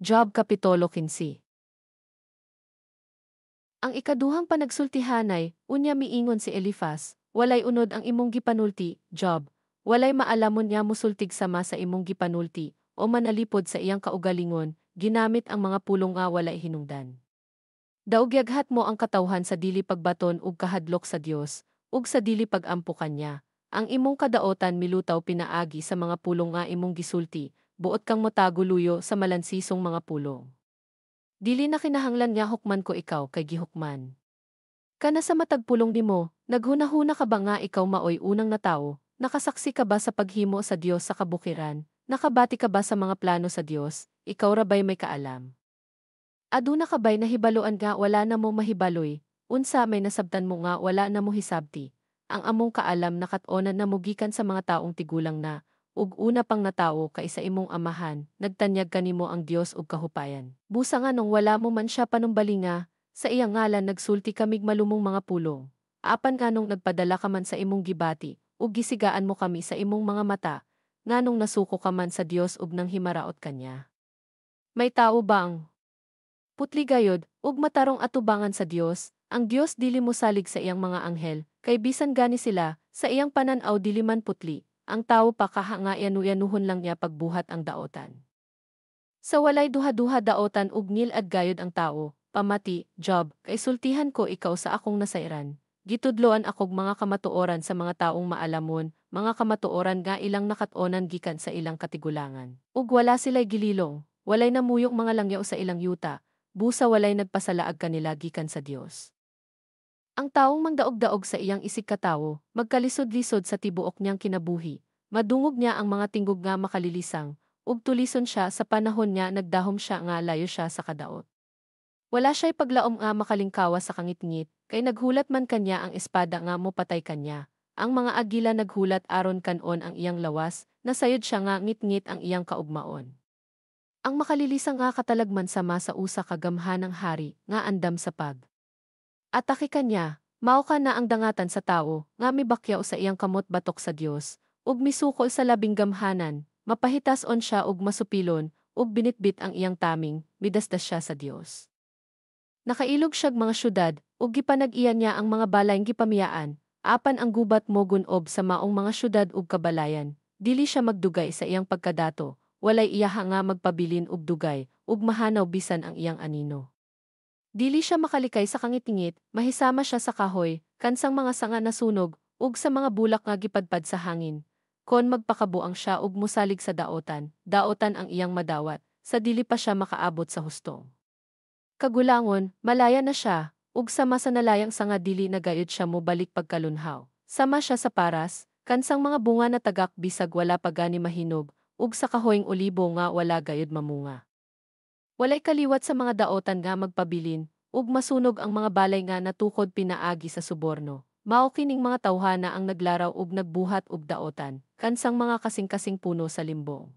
Job Kapitulo 15. Ang ikaduhang panagsultihanay, unya miingon si Elifas, "Walay unod ang imong gipanulti, Job, walay maalamon nga musultig sama sa imong gipanulti, o manalipod sa iyang kaugalingon, ginamit ang mga pulong nga walay hinungdan. Daw giyaghat mo ang katawhan sa dili pagbaton og kahadlok sa Dios, ug sa dili pag-ampo kanya. Ang imong kadaotan milutaw pinaagi sa mga pulong nga imong gisulti, buot kang motago luyo sa malansisong mga pulong. Dili na kinahanglan nga hukman ko ikaw kay gihukman ka na sa matag pulong nimo. Naghunahuna ka ba nga ikaw maoy unang natawo? Nakasaksi ka ba sa paghimo sa Dios sa kabukiran? Nakabati ka ba sa mga plano sa Dios? Ikaw ra bay may kaalam? Aduna ka bay nahibaluan nga wala na mo mahibaloy? Unsa may nasabtan mo nga wala na mo hisabti? Ang among kaalam nakat-onan namo gikan sa mga taong tigulang na, ug una pang natawo kaysa imong amahan, nagtanyag kanimo ang Dios og kahupayan. Busa nganong wala mo man siya panumbalinga? Sa iyang ngalan nagsulti kamig malumong mga pulong. Apan nganong nagpadala ka man sa imong gibati, ug gisigaan mo kami sa imong mga mata? Nganong nasuko ka man sa Dios ug nanghimaraot kanya? May tawo ba ang putli gayod, ug matarong atubangan sa Dios? Ang Dios dili mosalig sa iyang mga anghel, kay bisan gani sila, sa iyang panan-aw dili man putli. Ang tawo pa kaha nga yanu-yanuhon lang niya pagbuhat ang daotan. Sa walay duha-duha daotan ug ngil-ad gayod ang tawo. Pamati, Job, kay sultihan ko ikaw sa akong nasayran. Gitudloan akog mga kamatuoran sa mga taong maalamon, mga kamatuoran nga ilang nakat-onan gikan sa ilang katigulangan. Ug wala sila'y gililong, walay namuyong mga langyaw sa ilang yuta, busa walay nagpasalaag kanila gikan sa Dios. Ang taong mangdaog-daog sa iyang isigkatawo, magkalisod-lisod sa tibuok niyang kinabuhi. Madungog niya ang mga tingog nga makalilisang, ug tulison siya sa panahon nga nagdahom siya nga layo siya sa kadaot. Wala siya'y paglaom nga makalingkawa sa kangitngit, kay naghulat man kanya ang espada nga mopatay kanya. Ang mga agila naghulat aron kan-on ang iyang lawas, nasayod siya nga ngitngit ang iyang kaugmaon. Ang makalilisang nga katalagman sama sa usa ka gamhanang hari nga andam sa pag atake kanya, mao kana ang dangatan sa tawo nga mibakyaw sa iyang kamot batok sa Dios, ug misukol sa Labing Gamhanan, mapahitas-on siya ug masupilon, ug binitbit ang iyang taming, midasdas siya sa Dios. Nakailog siyag mga syudad, ug gipanag-iya niya ang mga balayng gipamiyaan, apan ang gubat mogun-ob sa maong mga syudad ug kabalayan, dili siya magdugay sa iyang pagkadato, walay iyaha nga magpabilin og dugay, ug mahanaw bisan ang iyang anino. Dili siya makalikay sa kangitngit, mahisama siya sa kahoy, kansang mga sanga nasunog, ug sa mga bulak nga gipadpad sa hangin. Kon magpakabuang siya ug mosalig sa daotan, daotan ang iyang madawat, sa dili pa siya makaabot sa hustong kagulangon, malaya na siya, ug sama sa nalayang sanga dili na gayud siya mobalik pagkalunhaw. Sama siya sa paras, kansang mga bunga na tagak bisag wala pa gani mahinog, ug sa kahoyng olibo nga wala gayud mamunga. Walay kaliwat sa mga daotan nga magpabilin, ug masunog ang mga balay nga natukod pinaagi sa suborno. Mao kining mga tawhana ang naglaraw ug nagbuhat og daotan, kansang mga kasing-kasing puno sa limbong.